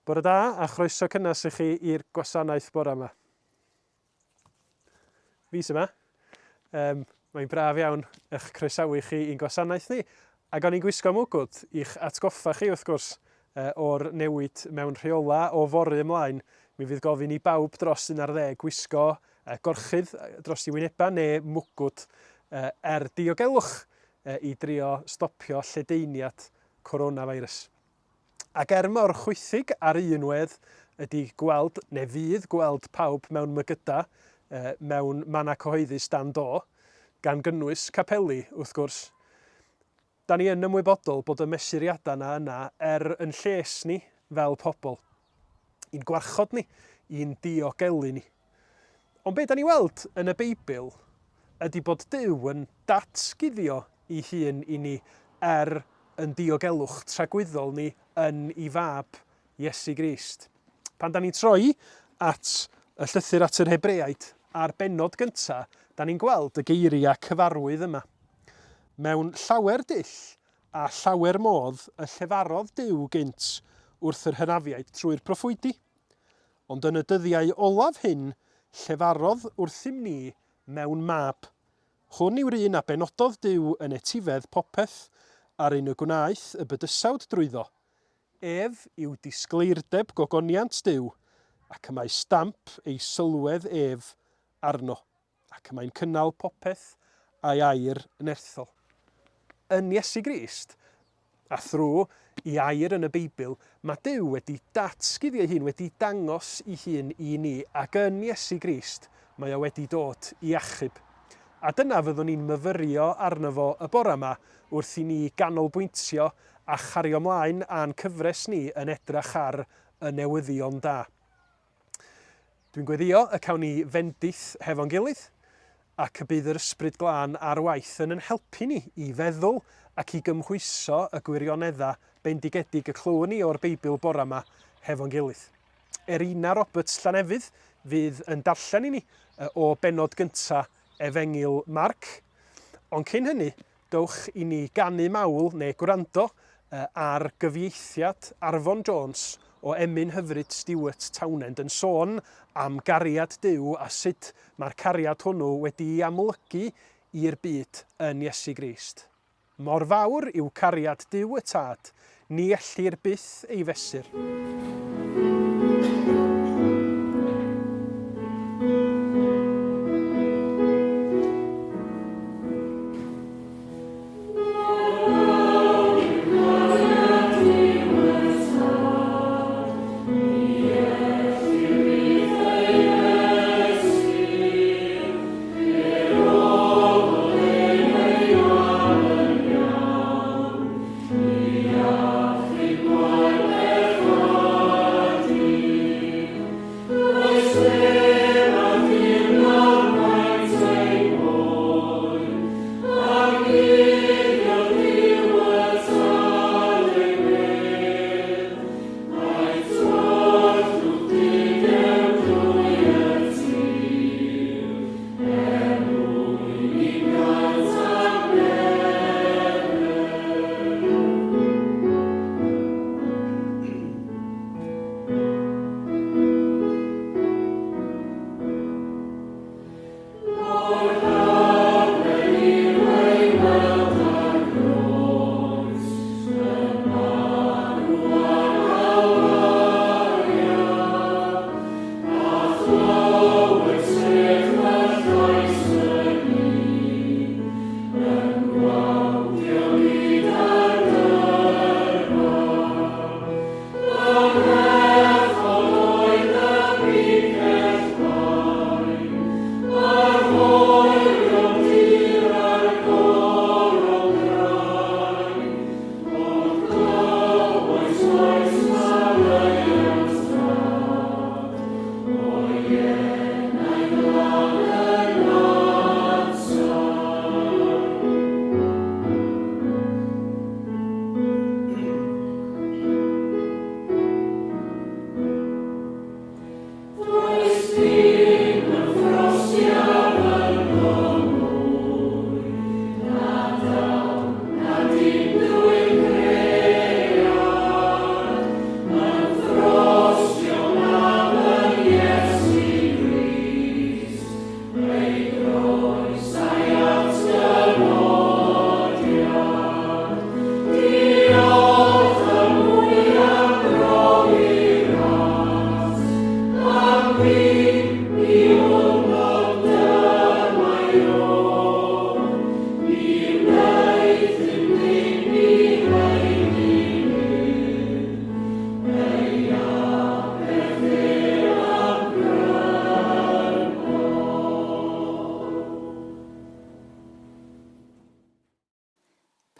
Bore da a chroeso cynnes i chi i'r gwasanaeth bore yma. Fi sy'n yma. Um, mae'n braf iawn eich croesawu chi i'n gwasanaeth ni. Ac o'n i'n gwisgo mwgwd i'ch atgoffa chi, wrth gwrs, o'r newid mewn rheola o fory ymlaen. Mi fydd gofyn i bawb dros 11 gwisgo gorchudd dros i wynebau neu mwgwd er diogelwch i drio stopio lledaeniad coronavirus. Ac er mor chwithig ar un wedd ydi gweld, neu fydd gweld pawb mewn mygyda mewn mannau cyhoeddus dan do, gan gynnwys capeli, wrth gwrs, da ni yn ymwybodol bod y mesuriadau 'na yna er yn lles ni fel pobl, i'n gwarchod ni, i'n diogelu ni. Ond be da ni weld yn y Beibl ydi bod Duw yn datguddio i hun i ni er yn diogelwch tragwyddol ni yn i Fab, Iesu Grist. Pan da ni'n troi at y llythyr at yr Hebreaid a'r bennod gynta, da ni'n gweld y geiriau cyfarwydd yma. Mewn llawer dull a llawer modd y llefarodd Duw gynt wrth yr hynafiaid trwy'r proffwydi. Ond yn y dyddiau olaf hyn llefarodd wrthym ni mewn mab. Hwn yw'r un a benododd Duw yn etifedd popeth, a'r un y gwnaeth y bydysawd drwyddo. Ef yw disgleirdeb gogoniant Duw, ac y mae stamp ei sylwedd ef arno. Ac y mae'n cynnal popeth â'i air nerthol. Yn Iesu Grist, a thrwy i air yn y Beibl, mae Duw wedi datguddio ei hun, wedi dangos ei hun i ni, ac yn Iesu Grist mae o wedi dod i achub. A dyna fyddwn ni'n myfyrio arno fo y bore yma wrth i ni ganolbwyntio a chario mlaen â'n cyfres ni yn edrach ar y newyddion da. Dwi'n gweddio y cawn ni fendith hefo'n gilydd, ac y bydd yr Ysbryd Glân ar waith yn yn helpu ni i feddwl ac i gymhwyso y gwirioneddau bendigedig y clywwn ni o'r Beibl bora 'ma hefo'n gilydd. Erina Roberts Llanefydd fydd yn darllen i ni o bennod gynta Efengyl Marc. Ond cyn hynny, Dowch i ni ganu mawl neu gwrando ar gyfieithiad Arfon Jones o emyn hyfryd Stuart Townend yn sôn am gariad Duw a sut mae'r cariad hwnnw wedi'i amlygu i'r byd yn Iesu Grist. Mor fawr yw cariad Duw y Tad, ni ellir byth ei fesur.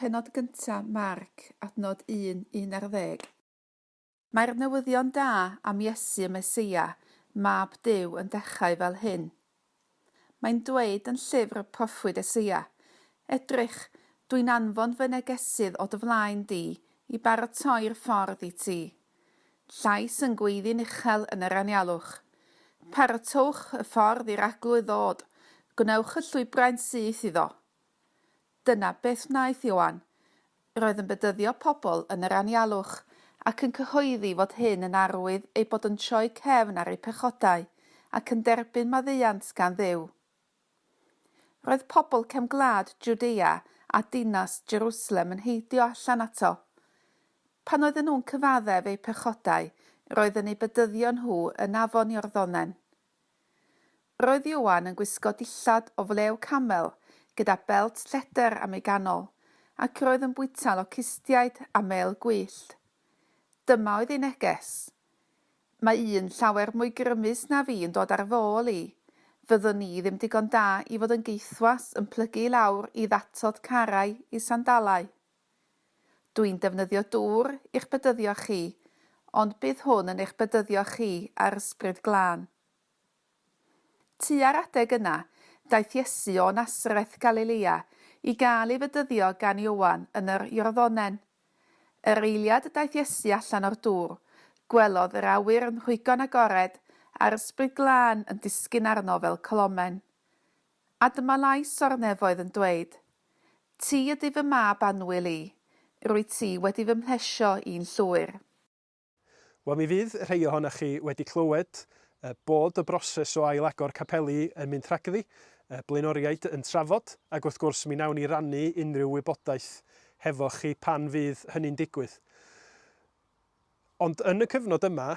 Pennod gyntaf Marc, adnod 1, 11. Mae'r newyddion da am Iesu y Meseia, Mab Duw, yn dechrau fel hyn. Mae'n dweud yn llyfr y proffwyd Eseia, Edrych, dwi'n anfon fy negesydd o dy flaen di i baratoi'r ffordd i ti. Llais yn gweiddi'n uchel yn yr anialwch, Paratowch y ffordd i'r Arglwydd ddod, gwnewch y llwybrau'n syth iddo. Dyna beth wnaeth Ioan. Roedd yn bedyddio pobl yn yr anialwch ac yn cyhoeddi fod hyn yn arwydd eu bod yn troi cefn ar eu pechodau ac yn derbyn maddeuant gan Dduw. Roedd pobl cefn gwlad Jwdea a dinas Jerwsalem yn heidio allan ato. Pan oedden nhw'n cyfaddef eu pechodau, roedd yn eu bedyddio nhw yn Afon Iorddonen. Roedd Ioan yn gwisgo dillad o flew camel gyda belt lledr am ei ganol, ac roedd yn bwyta locustiaid a mêl gwyllt. Dyma oedd ei neges, Mae un llawer mwy grymus na fi yn dod ar fy ôl i. Fyddwn i ddim digon da i fod yn gaethwas yn plygu i lawr i ddatod carau i sandalau. Dw i'n defnyddio dŵr i'ch bedyddio chi, ond bydd hwn yn eich bedyddio chi â'r Ysbryd Glân. Tua'r adeg yna, daeth Iesu o Nasareth Galilea i gael ei fedyddio gan Ioan yn yr Iorddonen. Yr eiliad y daeth Iesu allan o'r dŵr, gwelodd yr awyr yn rhwygo'n agored a'r Ysbryd Glân yn disgyn arno fel colomen. A dyma lais o'r nefoedd yn dweud, Ti ydy fy mab annwyl i, rwyt ti wedi fy mhlesio i'n llwyr. Wel, mi fydd rhei ohonoch chi wedi clywed bod y broses o ail-agor capeli yn mynd rhagddi, blaenoriaid yn trafod, ac wrth gwrs mi wnawn ni rannu unrhyw wybodaeth hefo chi pan fydd hynny'n digwydd. Ond yn y cyfnod yma,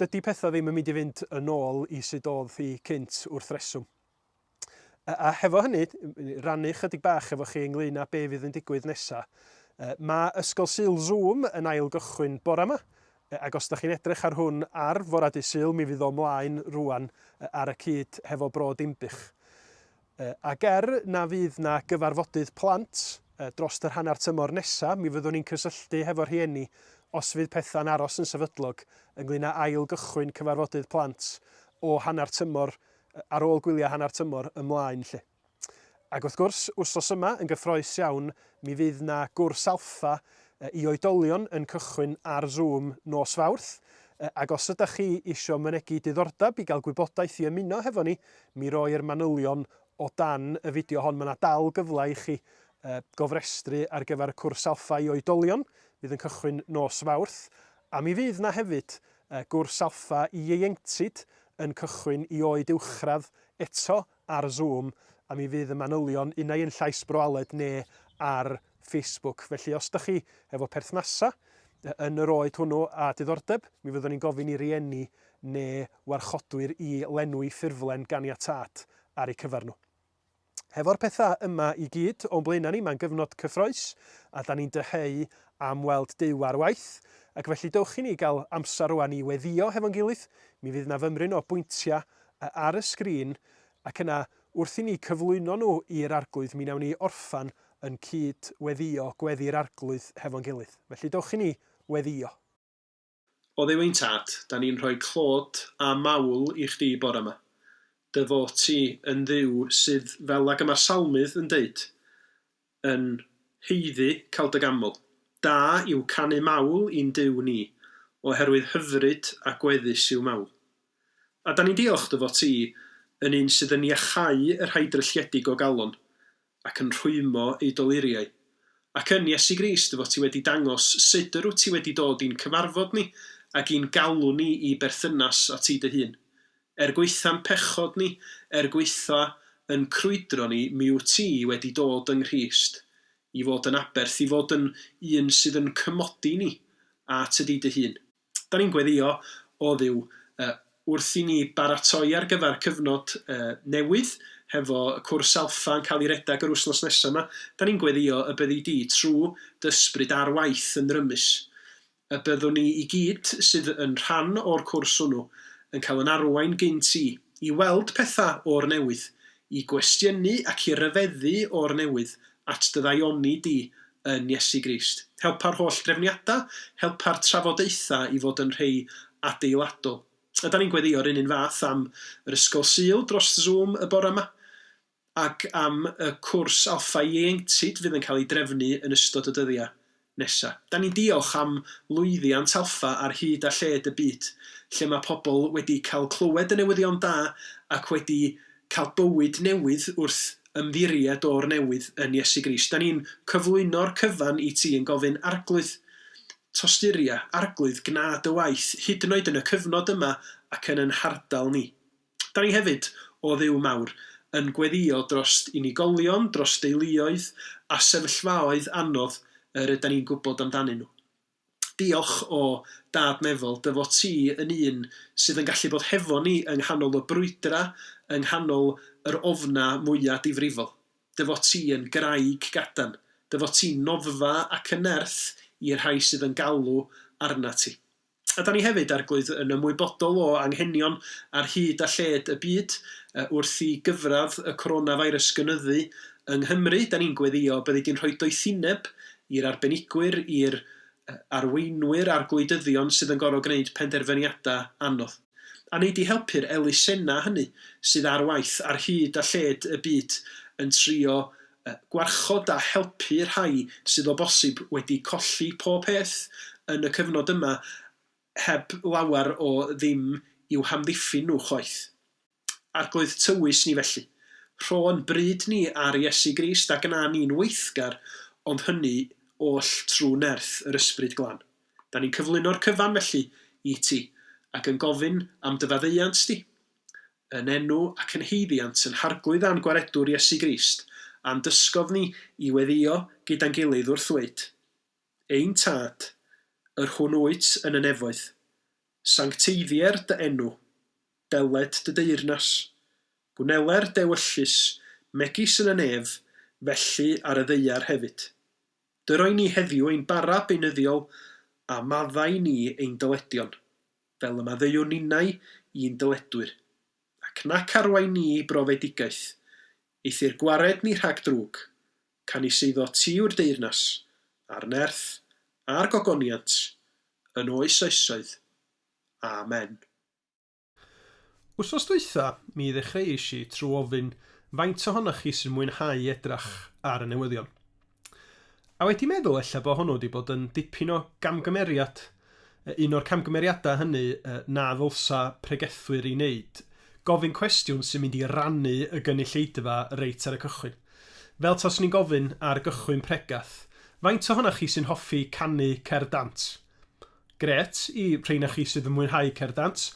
dydy pethau ddim yn mynd i fynd yn ôl i sut oedd hi cynt wrth reswm. A hefo hynny, rannu chydig bach efo chi ynglyn â be fydd yn digwydd nesa. Mae Ysgol Sul Zoom yn ail gychwyn bore yma, ac os da chi'n edrych ar hwn ar fora dydd Sul, mi fydd o mlaen rwan ar y cyd hefo Bro Dinbych. Ac er na fydd na gyfarfodydd plant dros yr hanner tymor nesa, mi fyddwn ni'n cysylltu hefo rhieni os fydd pethau'n aros yn sefydlog ynglyn â ail gychwyn cyfarfodydd plant o hanner tymor ar ôl gwyliau hanner tymor ymlaen 'lly. Ac wrth gwrs, wsos yma, yn gyffroes iawn, mi fydd 'na gwrs alffa i oedolion yn cychwyn ar Zoom nos Fawrth, ac os ydach chi isio mynegi diddordeb i gael gwybodaeth i ymuno hefo ni, mi roi'r manylion o dan y fideo hon. Mae 'na dal gyfle i chi gofrestru ar gyfer y cwrs alffa i oedolion, fydd yn cychwyn nos Fawrth, a mi fydd 'na hefyd gwrs alffa i ieuenctid yn cychwyn i oed uwchradd eto ar Zoom a mi fydd y manylion unai yn Llais Bro Aled ne ar Facebook. Felly os dych chi efo perthnasau yn yr oed hwnnw a diddordeb, mi fyddwn ni'n gofyn i rieni ne warchodwyr i lenwi ffurflen ganiatâd ar eu cyfer nhw. Hefo'r pethau yma i gyd o'n blaenau ni, mae'n gyfnod cyffroes, a da ni'n dyheu am weld Duw ar waith, ac felly dowch i ni gael amser rwan i weddïo hefo'n gilydd, mi fydd 'na fymryn o bwyntiau ar y sgrin, ac yna wrth i ni cyflwyno nhw i'r Arglwydd, mi wnawn ni orffen yn cyd-weddïo gweddi'r Arglwydd hefo'n gilydd. Felly dowch i ni weddïo. O Dduw ein Tad, 'da ni'n rhoi clod a mawl i chdi bore 'ma. Dy fod ti yn Dduw sydd, fel ag y mae'r Salmydd yn deud, yn haeddu cael dy ganmol. Da yw canu mawl i'n Duw ni, oherwydd hyfryd a gweddus yw mawl. A 'da ni'n diolch dy fod ti yn un sydd yn iachau y rhai drylliedig o galon, ac yn rhwymo eu doluriau. Ac yn Iesu Grist dy fod ti wedi dangos sut yr wyt ti wedi dod i'n cyfarfod ni ac i'n galw ni i berthynas â ti dy hun. Er gwaetha'n pechod ni, er gwaetha yn crwydro ni, mi wyt ti wedi dod yng Nghrist i fod yn aberth, i fod yn un sydd yn cymodi ni at y di dy hun. Da ni'n gweddïo, O Dduw, wrth i ni baratoi ar gyfer cyfnod newydd, hefo y cwrs Alffa yn cael ei redag yr wythnos nesaf yma, da ni'n gweddïo y byddi di, trwy dy ysbryd ar waith yn rymus, y byddwn ni i gyd sydd yn rhan o'r cwrs hwnnw yn cael yn arwain gyn ti, i weld pethau o'r newydd, i gwestiynu ac i ryfeddu o'r newydd at dy ddaioni di yn Iesu Grist. Helpa'r holl drefniadau, helpa'r trafodaethau i fod yn rhei adeiladol. A da ni'n gweddïo'r un un fath am yr Ysgol Sul dros Zoom y bore yma, ac am y cwrs Alffa Ieuenctid fydd yn cael ei drefnu yn ystod y dyddiau nesa. Da ni'n diolch am lwyddiant Alffa ar hyd a lled y byd, lle mae pobl wedi cael clywed y newyddion da ac wedi cael bywyd newydd wrth ymddiried o'r newydd yn Iesu Grist. Da ni'n cyflwyno'r cyfan i ti yn gofyn, Arglwydd, tosturia, Arglwydd, gwna dy waith, hyd yn oed yn y cyfnod yma ac yn yn hardal ni. Da ni hefyd, o Dduw mawr, yn gweddïo drost unigolion, dros deuluoedd a sefyllfaoedd anodd yr ydan ni'n gwybod amdanyn nhw. Diolch, o Dad Nefol, dy fod ti yn un sydd yn gallu bod hefo ni yng nghanol y brwydrau, yng nghanol yr ofnau mwya difrifol. Dy fod ti yn graig gadarn. Dy fod ti'n noddfa ac yn nerth i'r rhai sydd yn galw arnat ti. A da ni hefyd, Arglwydd, yn ymwybodol o anghenion ar hyd a lled y byd. Wrth i gyfradd y coronavirus gynyddu yng Nghymru, da ni'n gweddïo byddi di'n rhoi doethineb i'r arbenigwyr, i'r arweinwyr a'r gwleidyddion sydd yn gorfod gwneud penderfyniadau anodd. A wnei di helpu'r elusennau hynny sydd ar waith ar hyd a lled y byd yn trio gwarchod a helpu rhai sydd o bosib wedi colli pob peth yn y cyfnod yma heb lawer o ddim i'w hamddiffyn nhw chwaith. Arglwydd tywys ni felly. Rho yn bryd ni ar Iesu Grist a gna ni'n weithgar ond hynny oll trw nerth yr Ysbryd Glan. Da ni'n cyflwyno'r cyfan felly i ti ac yn gofyn am dy faddeuant di. Yn enw ac yn haeddiant yn Harglwydd a'n Gwaredwr Iesu Grist, a'n dysgodd ni i weddïo gyda'n gilydd wrth ddweud, Ein Tad, yr hwn wyt yn y nefoedd, sancteiddier dy enw, deled dy deyrnas, gwneler d'ewyllys, megis yn y nef, felly ar y ddaear hefyd. Dyro i ni heddiw ein bara beunyddiol, a maddau i ni ein dyledion, fel y maddeuwn ninnau i'n dyledwyr, ac nac arwain ni i brofedigaeth, eithr gwared ni rhag drwg, canys eiddo ti yw'r deyrnas, a'r nerth, a'r gogoniant, yn oes oesoedd. Amen. Wsos dwytha, mi ddechreuais i trwy ofyn faint ohonoch chi sy'n mwynhau edrach ar y newyddion. A wedi meddwl ella bo hwnnw wedi bod yn dipyn o gamgymeriad, un o'r camgymeriadau hynny na ddylsa pregethwyr ei wneud, gofyn cwestiwn sy'n mynd i rannu y gynulleidfa reit ar y cychwyn. Fel taswn i'n gofyn ar gychwyn pregath, faint ohonoch chi sy'n hoffi canu cerdd dant? Grêt i rheina chi sydd yn mwynhau cerdd dant,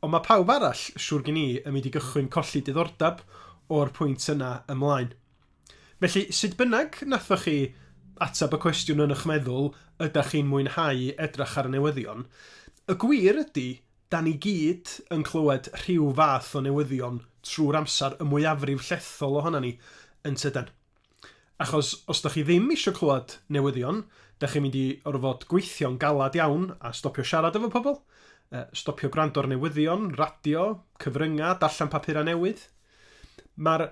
ond mae pawb arall, siŵr gen i, yn mynd i gychwyn colli diddordeb o'r pwynt yna ymlaen. Felly, sut bynnag nathoch chi ateb y cwestiwn yn eich meddwl, ydach chi'n mwynhau edrach ar y newyddion? Y gwir ydy, da ni gyd yn clywed rhyw fath o newyddion trwy'r amser, y mwyafrif llethol ohonan ni, yn tydan? Achos os dach chi ddim isio clywed newyddion, dach chi'n mynd i orfod gweithio'n galad iawn a stopio siarad efo pobl, stopio gwrando ar newyddion, radio, cyfryngau, darllen papurau newydd. Mae'r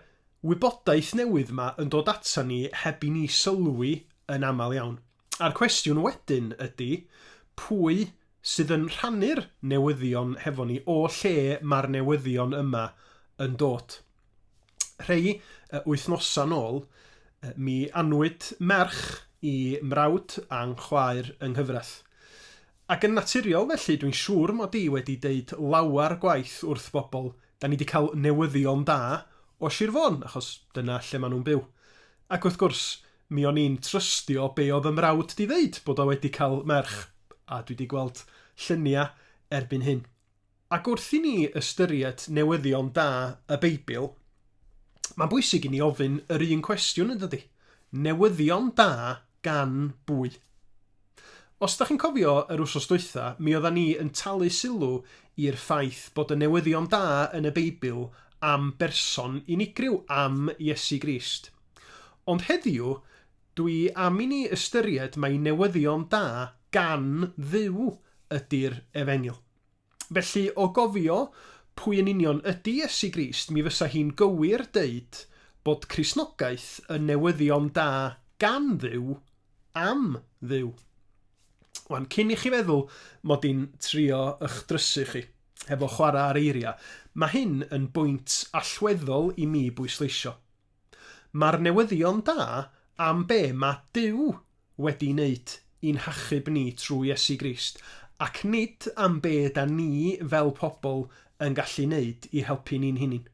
wybodaeth newydd 'ma yn dod ata ni heb i ni sylwi yn aml iawn. A'r cwestiwn wedyn ydy, pwy sydd yn rhannu'r newyddion hefo ni, o lle mae'r newyddion yma yn dod? Rhei wythnosau nôl, mi anwyd merch i mrawd a'n chwaer yng nghyfraith. Ac yn naturiol felly, dwi'n siŵr mod i wedi deud lawer gwaith wrth bobl, da ni 'di cael newyddion da o Sir Fôn, achos dyna lle maen nhw'n byw. Ac wrth gwrs, mi o'n i'n trystio be oedd 'y mrawd 'di ddeud, bod o wedi cael merch, a dwi 'di gweld lluniau erbyn hyn. Ac wrth i ni ystyried newyddion da y Beibl, mae'n bwysig i ni ofyn yr un cwestiwn, yn dydy? Newyddion da gan bwy? Os da chi'n cofio yr wsos dwytha, mi oeddan ni yn talu sylw i'r ffaith bod y newyddion da yn y Beibl am berson unigryw, am Iesu Grist. Ond heddiw, dwi am i ni ystyried mai newyddion da gan Dduw ydy'r Efengyl. Felly, o gofio pwy yn union ydy Iesu Grist, mi fysa hi'n gywir deud bod Cristnogaeth yn newyddion da gan Dduw am Dduw. Wan, cyn i chi feddwl mod i'n trio ych drysu chi hefo chwarae ar eiriau, mae hyn yn bwynt allweddol i mi bwysleisio. Mae'r newyddion da am be mae Duw wedi wneud i'n hachub ni trwy Iesu Grist, ac nid am be da ni fel pobl yn gallu wneud i helpu ni'n hunin.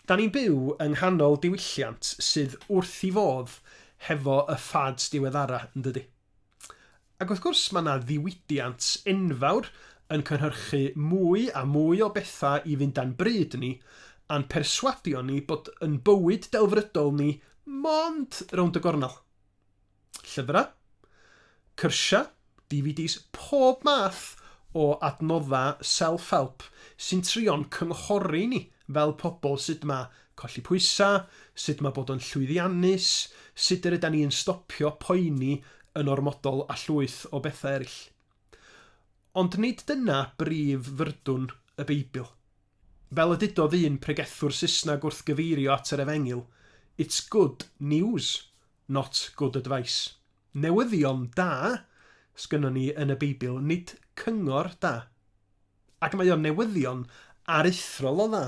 Da ni'n byw yng nghanol diwylliant sydd wrth i fodd hefo y fads diweddara, yn dydi? Ac wrth gwrs mae 'na ddiwydiant enfawr yn cynhyrchu mwy a mwy o bethau i fynd â'n bryd ni a'n perswadio ni bod yn bywyd delfrydol ni mond rownd y gornel. Llyfrau, cyrsiau, DVDs, pob math o adnoddau self-help sy'n trio'n cynghori ni fel pobl sut mae colli pwysau, sut mae bod yn llwyddiannus, sut yr ydan ni yn stopio poeni yn ormodol a llwyth o bethau eraill. Ond nid dyna brif fyrdwn y Beibl. Fel y dudodd un pregethwr Saesneg wrth gyfeirio at yr Efengyl, It's good news, not good advice. Newyddion da sgynnon ni yn y Beibl, nid cyngor da. Ac mae o'n newyddion aruthrol o dda,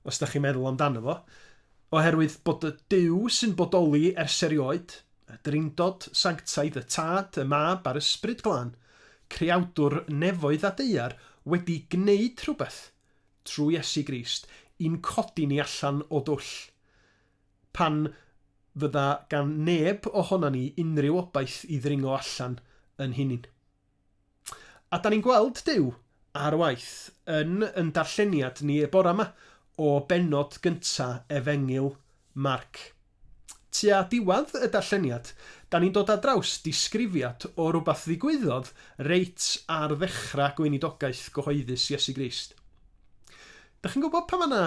os da chi'n meddwl amdano fo, oherwydd bod y Duw sy'n bodoli ers erioed, y Drindod Sanctaidd, y Tad, y Mab a'r Ysbryd Glân, Creawdwr nefoedd a daear, wedi gwneud rhywbeth trwy Iesu Grist i'n codi ni allan o dwll. Pan fydda gan neb ohona ni unrhyw obaith i ddringo allan yn hunin. A da ni'n gweld Duw ar waith yn yn darlleniad ni y bora 'ma o bennod gynta Efengyl Marc. Tua diwedd y darlleniad, da ni'n dod ar draws disgrifiad o rywbeth ddigwyddodd reit ar ddechrau gweinidogaeth gyhoeddus Iesu Grist. Da chi'n gwybod pan mae 'na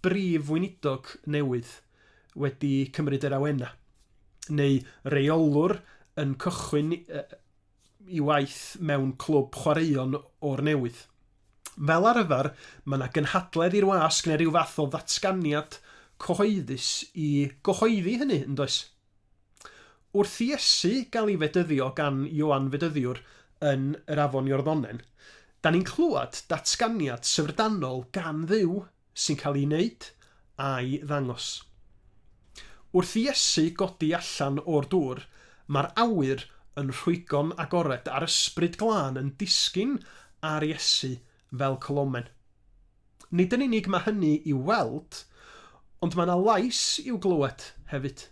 brif weinidog newydd wedi cymryd yr awenau, neu reolwr yn cychwyn i waith mewn clwb chwaraeon o'r newydd. Fel arfer, mae yna gynhadledd i'r wasg neu rhyw fath o ddatganiad cyhoeddus i gyhoeddi hynny, yn does? Wrth i Iesu gael ei fedyddio gan Ioan Fedyddiwr yn yr Afon Iorddonen, da ni'n clywed datganiad syfrdanol gan Dduw sy'n cael ei wneud a'i ddangos. Wrth i Iesu godi allan o'r dŵr, mae'r awyr yn rhwygo'n agored a'r Ysbryd Glân yn disgyn ar Iesu fel colomen. Nid yn unig mae hynny i'w weld, ond mae 'na lais i'w glywed hefyd.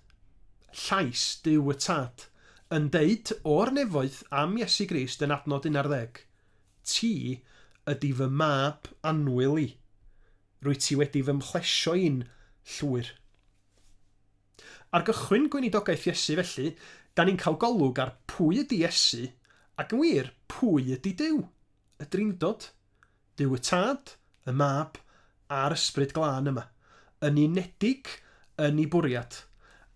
Llais Duw y Tad, yn deud o'r nefoedd am Iesu Grist yn adnod unarddeg, Ti ydy fy mab annwyl i. Rwyt ti wedi fy mhlesio i'n llwyr. Ar gychwyn gweinidogaeth Iesu felly, da ni'n cael golwg ar pwy ydy Iesu, ac yn wir, pwy ydy Duw, y Drindod. Duw y Tad, y Mab, a'r Ysbryd Glân yma, yn unedig yn ei bwriad,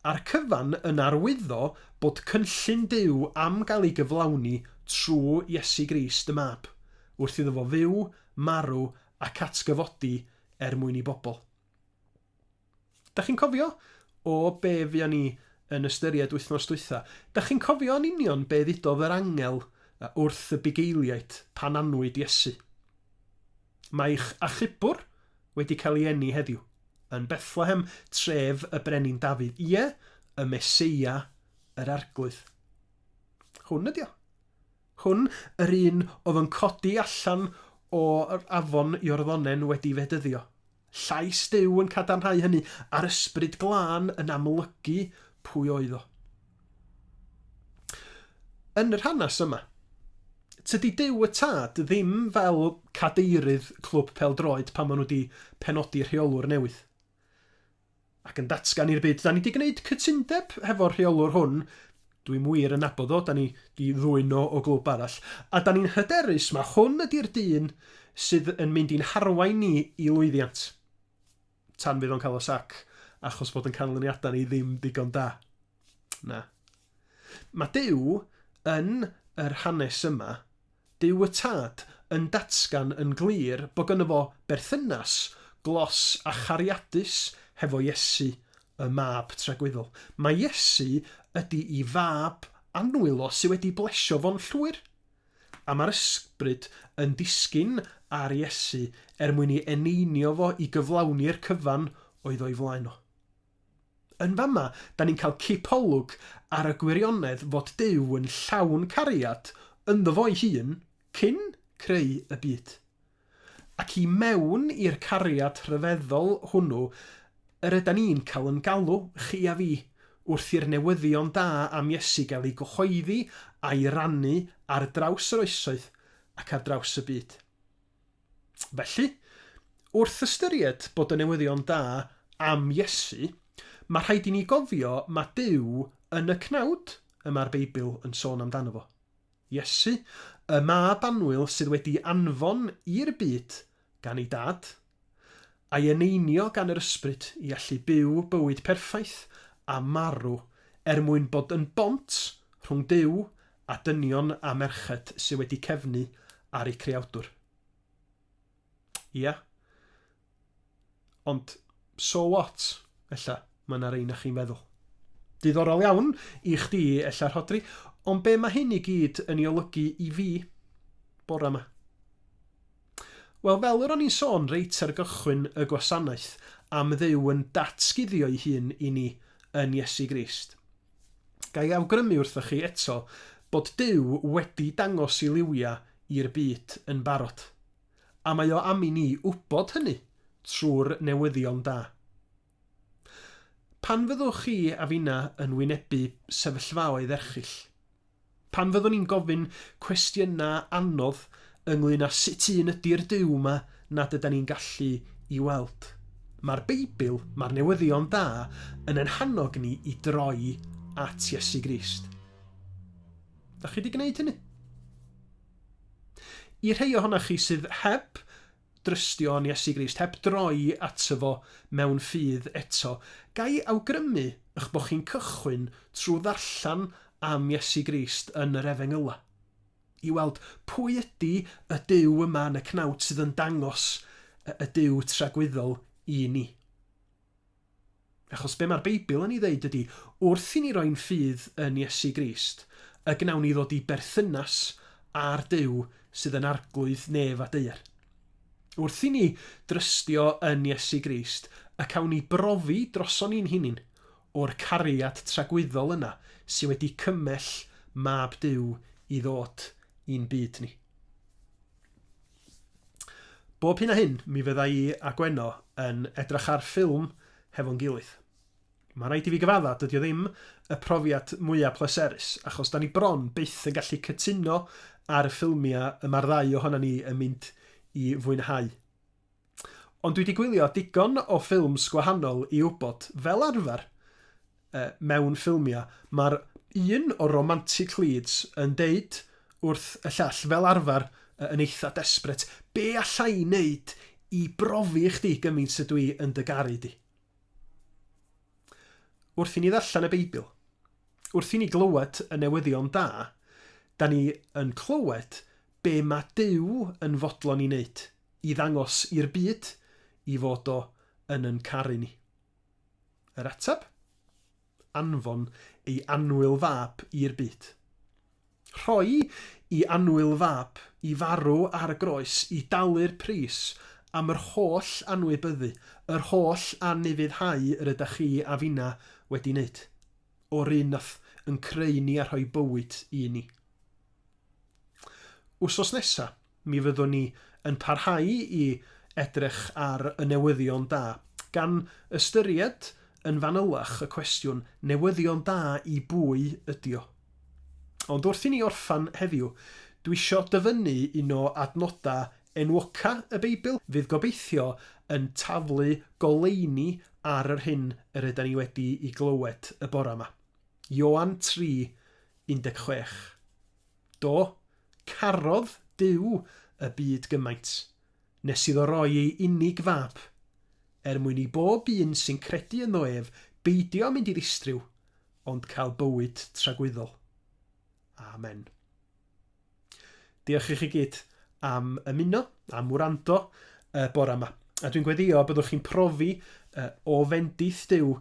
a'r cyfan yn arwyddo bod cynllun Duw am gael ei gyflawni trwy Iesu Grist y Mab, wrth iddo fo fyw, marw ac atgyfodi er mwyn i bobl. Dach chi'n cofio o be fuon ni yn ystyried wythnos dwytha? Dach chi'n cofio yn union be ddudodd yr angel wrth y bugeiliaid pan anwyd Iesu? Mae eich achubwr wedi cael ei eni heddiw, yn Bethlehem, tref y brenin Dafydd, ie, y Meseia, yr Arglwydd. Hwn ydi o. Hwn, yr un oedd yn codi allan o'r afon Iorddonen wedi fedyddio. Llais Duw yn cadarnhau hynny, a'r Ysbryd Glân yn amlygu pwy oedd o. Yn yr hanes yma, tydi Duw y Tad ddim fel cadeirydd clwb pêl-droed pan maen nhw wedi penodi rheolwr newydd. Ac yn datgan i'r byd, da ni wedi gwneud cytundeb hefo'r rheolwr hwn, dwi'm wir yn nabod o, da ni 'di ddwyn o o glwb arall, a da ni'n hyderus ma hwn ydi'r dyn sydd yn mynd i'n harwain ni i lwyddiant. Tan fydd o'n cael o sac achos bod yn canlyniadau ni ddim digon da. Na. Mae Duw yn yr hanes yma Duw y Tad yn datgan yn glir bod gynno fo berthynas glos a chariadus hefo Iesu, y Mab tragwyddol. Mae Iesu ydi i Fab annwyl o sy wedi blesio fo'n llwyr. A mae'r Ysbryd yn disgyn ar Iesu er mwyn ei eneinio fo i gyflawni'r cyfan oedd o'i flaen o. Yn fama, da ni'n cael cipolwg ar y gwirionedd fod Duw yn llawn cariad ynddo fo'i hun cyn creu y byd. Ac i mewn i'r cariad rhyfeddol hwnnw yr ydan ni'n cael yn galw, chi a fi, wrth i'r newyddion da am Iesu gael ei gyhoeddi a'i rannu ar draws yr oesoedd ac ar draws y byd. Felly, wrth ystyried bod y newyddion da am Iesu, mae rhaid i ni gofio mae Duw yn y cnawd y mae'r Beibl yn sôn amdano fo. Iesu, y Mab annwyl sydd wedi anfon i'r byd gan ei Dad, a'i eneinio gan yr Ysbryd i allu byw bywyd perffaith a marw er mwyn bod yn bont rhwng Duw a dynion a merched sydd wedi cefnu ar eu Creawdwr. Ia. Ond so what, ella, mae 'na rei na chi'n feddwl. Diddorol iawn i chdi, ella, Rhodri, ond be mae hyn i gyd yn ei olygu i fi bore 'ma? Wel, fel yr o'n i'n sôn reit ar gychwyn y gwasanaeth am Dduw yn datguddio'i hun i ni yn Iesu Grist. Ga i awgrymu wrthoch chi eto bod Duw wedi dangos i liwia i'r byd yn barod. A mae o am i ni wybod hynny trwy'r newyddion da. Pan fyddwch chi a finna yn wynebu sefyllfaoedd erchyll, pan fyddwn ni'n gofyn cwestiynau anodd ynglŷn â sut un ydy'r Duw 'ma nad ydan ni'n gallu i weld, mae'r Beibl, mae'r newyddion da, yn ein hannog ni i droi at Iesu Grist. Dach chi 'di gwneud hynny? I rhei ohonoch chi sydd heb drystio yn Iesu Grist, heb droi ato fo mewn ffydd eto, ga i awgrymu eich bod chi'n cychwyn trwy ddarllen am Iesu Grist yn yr Efengylau, i weld pwy ydy y Duw yma yn y cnawd sydd yn dangos y Duw tragwyddol i ni. Achos be mae'r Beibl yn ei ddeud ydy, wrth i ni roi'n ffydd yn Iesu Grist, y gnawn ni ddod i berthynas â'r Duw sydd yn Arglwydd nef a daear. Wrth i ni drystio yn Iesu Grist, y cawn ni brofi droson ni'n hunin o'r cariad tragwyddol yna sydd wedi cymell Mab Duw i ddod i'n byd ni. Bob hyn a hyn, mi fydda i a Gwenno yn edrych ar ffilm hefo'n gilydd. Mae'n rhaid i fi gyfadda, dydy o ddim y profiad mwyaf pleserus, achos da ni bron byth yn gallu cytuno ar y ffilmiau y mae'r ddau ohonan ni yn mynd i fwynhau. Ond dwi 'di gwylio digon o ffilms gwahanol i wybod, fel arfer, mewn ffilmiau, mae'r un o'r romantic leads yn deud wrth y llall, fel arfer, yn eitha desperate, be alla i wneud i brofi i chdi gymaint ydw i yn dy garu di? Wrth i ni ddarllen y Beibl, wrth i ni glywed y newyddion da, da ni yn clywed be mae Duw yn fodlon i wneud i ddangos i'r byd i fod o yn yn caru ni. Yr ateb? Anfon ei annwyl fab i'r byd. Rhoi i annwyl fab i farw ar y groes i dalu'r pris am yr holl anwybyddu, yr holl anufuddhau yr ydach chi a finna wedi wneud. O'r un nath yn creu ni a rhoi bywyd i ni. Wsos nesa, mi fyddwn ni yn parhau i edrych ar y newyddion da, gan ystyried yn fanylach y cwestiwn 'newyddion da i bwy ydi o? Ond wrth i ni orffen heddiw, dwi isio dyfynnu un o adnodau enwoca y Beibl, fydd gobeithio yn taflu goleuni ar yr hyn yr ydan ni wedi i glywed y bore 'ma. Ioan 3, 16. Do, carodd Duw y byd gymaint, nes iddo roi ei unig fab, er mwyn i bob un sy'n credu ynddo ef beidio â mynd i ddistryw, ond cael bywyd tragwyddol. Amen. Diolch i chi gyd am ymuno, am wrando y bore yma. A dwi'n gweddio byddwch chi'n profi o fendith Duw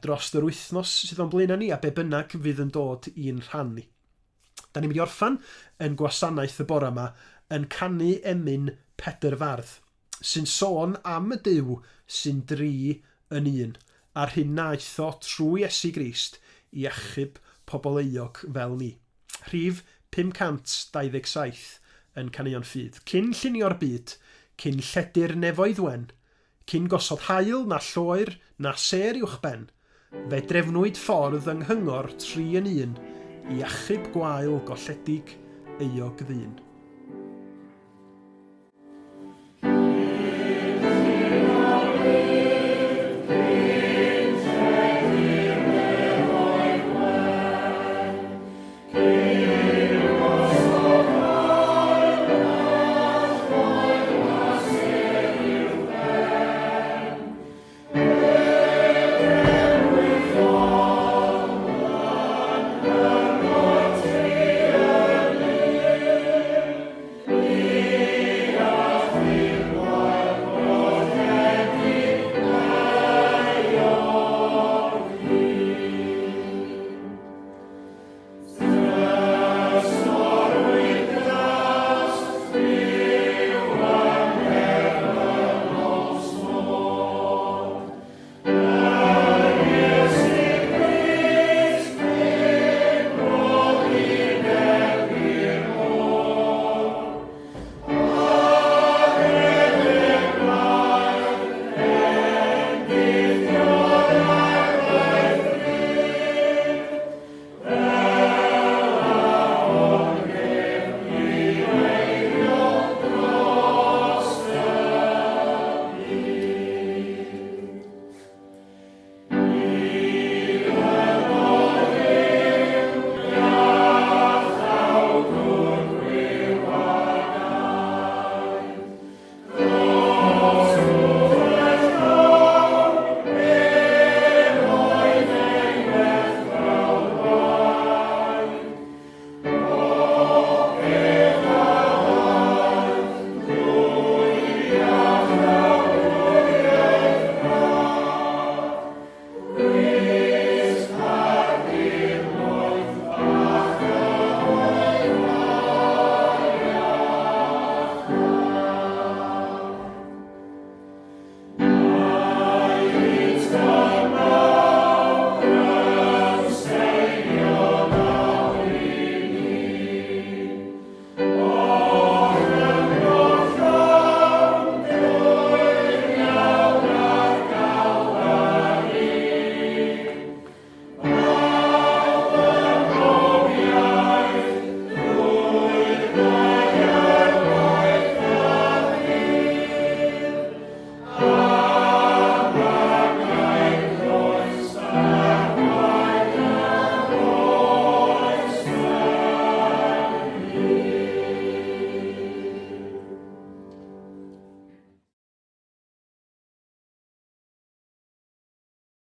dros yr wythnos sydd o'n blaenau ni a be bynnag fydd yn dod i'n rhan ni. Da ni'n mynd i orffan yn gwasanaeth y bore yma yn canu emyn Pedr Fardd, sy'n sôn am y Duw sy'n dri yn un, a'r hyn wnaeth o trwy Iesu Grist i achub pobl euog fel ni. Rhif 527 yn Caneuon Ffydd. Cyn llunio'r byd, cyn lledu'r nefoedd wen, Cyn gosod haul na lloer na sêr uwchben, fe drefnwyd ffordd yng nghyngor tri yn un i achub gwael golledig euog ddyn.